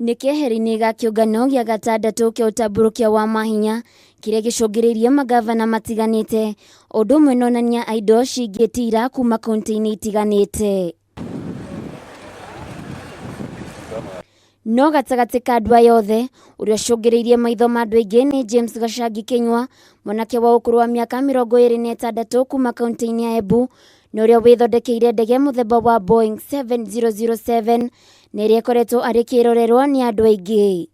Nĩ keheri-inĩ ga kĩũngano gĩa gatandatũ kĩa ũtambũrũkia wa mahinya kĩrĩa gĩcũngĩrĩirie mangavana matiganĩte o ũndũ ũmwe na onania a indo cingĩtira kuma kaunti-inĩ itiganĩte. No gatagatĩ ka andũ aya othe, ũrĩa ũcũngĩrĩirie maitho ma andũ aingĩ nĩ James Gachangi Kĩnyua, mwanake wa ũkũrũ wa mĩaka 26 kuma kaunti-inĩ ya Embu, na ũrĩa wĩthondekeire ndege mũthemba wa Boeing 7007 na ĩrĩa ĩkoretwo arĩ kĩrorerwa nĩ andũ aingĩ.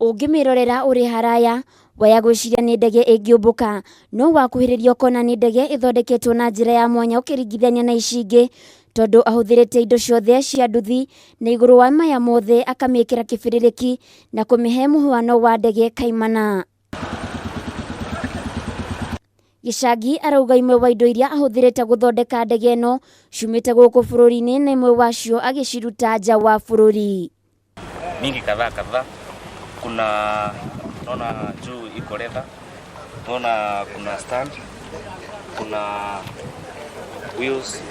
Ũngĩmĩrorera ũrĩ haraya, waya gwĩciria nĩ ndege ĩngĩũmbũka, no wakuhĩrĩria ũkona nĩ ndege ĩthondeketwo na njĩra ya mwanya ũkĩringithania na ici ingĩ, tondũ ahũthĩrĩte indo ciothe cia nduthi na igũrũ wa maya mothe akamĩkĩra kĩbĩrĩrĩki na kũmĩhe mũhuano wa ndege kaimana. Gĩcangi arauga imwe wa indo iria ahũthĩrĩte gũthondeka ndege ĩno ciumĩte gũkũ bũrũri-inĩ na imwe wacio agĩciruta nja wa bũrũri. Mingi kadhaa kadhaa, kuna naona juu iko leather, naona kuna stand, kuna wheels,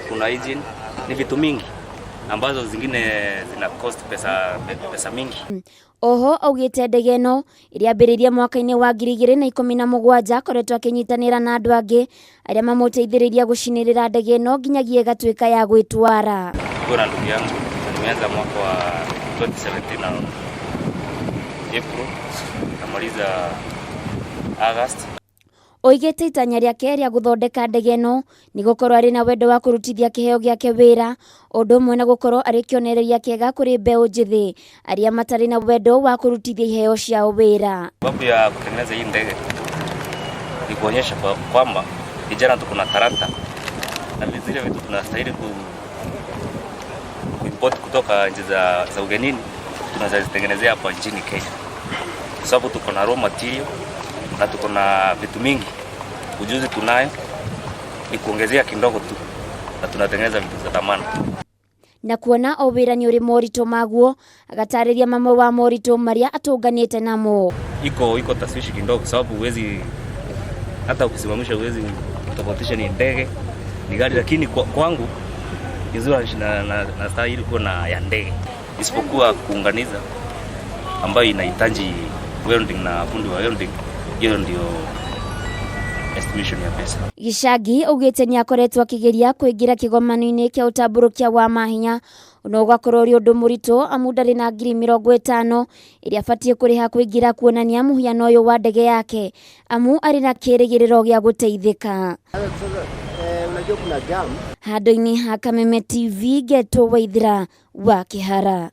kuna engine, ni vitu mingi ambazo zingine zina cost pesa, pesa mingi. Oho augĩte ndege ĩno ĩrĩa yambĩrĩirie mwaka-inĩ wa 2017 akoretwo akĩnyitanĩra na andũ angĩ arĩa mamũteithĩrĩirie gũcinĩrĩra ndege ĩno nginyagia ĩgatuĩka ya gwĩtwara. Niko na ndugu yangu na nimeanza mwaka wa 2017 na April namaliza August. Oigĩte itanya rĩake rĩa gũthondeka ndege ĩno nĩ gũkorwo arĩ na wendo wa kũrutithia kĩheo gĩake wĩra, o ũndũ ũmwe na gũkorwo arĩ kĩonereria kĩega kũrĩ mbeũ njĩthĩ arĩa matarĩ na wendo wa kũrutithia iheo ciao wĩra. Sababu ya kutengeneza hii ndege ni kuonyesha kwamba vijana tuko na talanta na zile vitu tunastahili ku import kutoka nchi za ugenini tunaweza zitengenezea hapa nchini Kenya, kwa sababu tuko na raw material na tuko na vitu mingi, ujuzi tunayo, ni kuongezea kidogo tu na tunatengeneza vitu za thamani. Na kuona o wĩra nĩ ũrĩ moritũ maguo, agatarĩria mamwe wa moritũ marĩa atũnganĩte namo. Iko taswishi kidogo, kwa sababu huwezi hata ukisimamisha huwezi tofautisha ni ndege ni gari, lakini kwangu nzuri na stahili kuwa na ya ndege, isipokuwa kuunganiza ambayo inahitaji welding na fundi wa welding, hiyo ndio estimation ya pesa. Gichangi augĩte nĩ akoretwo akĩgeria kũingĩra kĩgomano-inĩ kĩa ũtambũrũkia wa mahinya no ũgakorwo ũrĩ ũndũ mũritũ amu ndarĩ na 50,000 ĩrĩa abatiĩ kũrĩha kũingĩra kuonania mũhiano ũyũ wa ndege yake amu arĩ na kĩrĩgĩrĩro gĩa gũteithĩka. Handũ-inĩ ha Kameme TV ngetwo Waithira wa Kĩhara.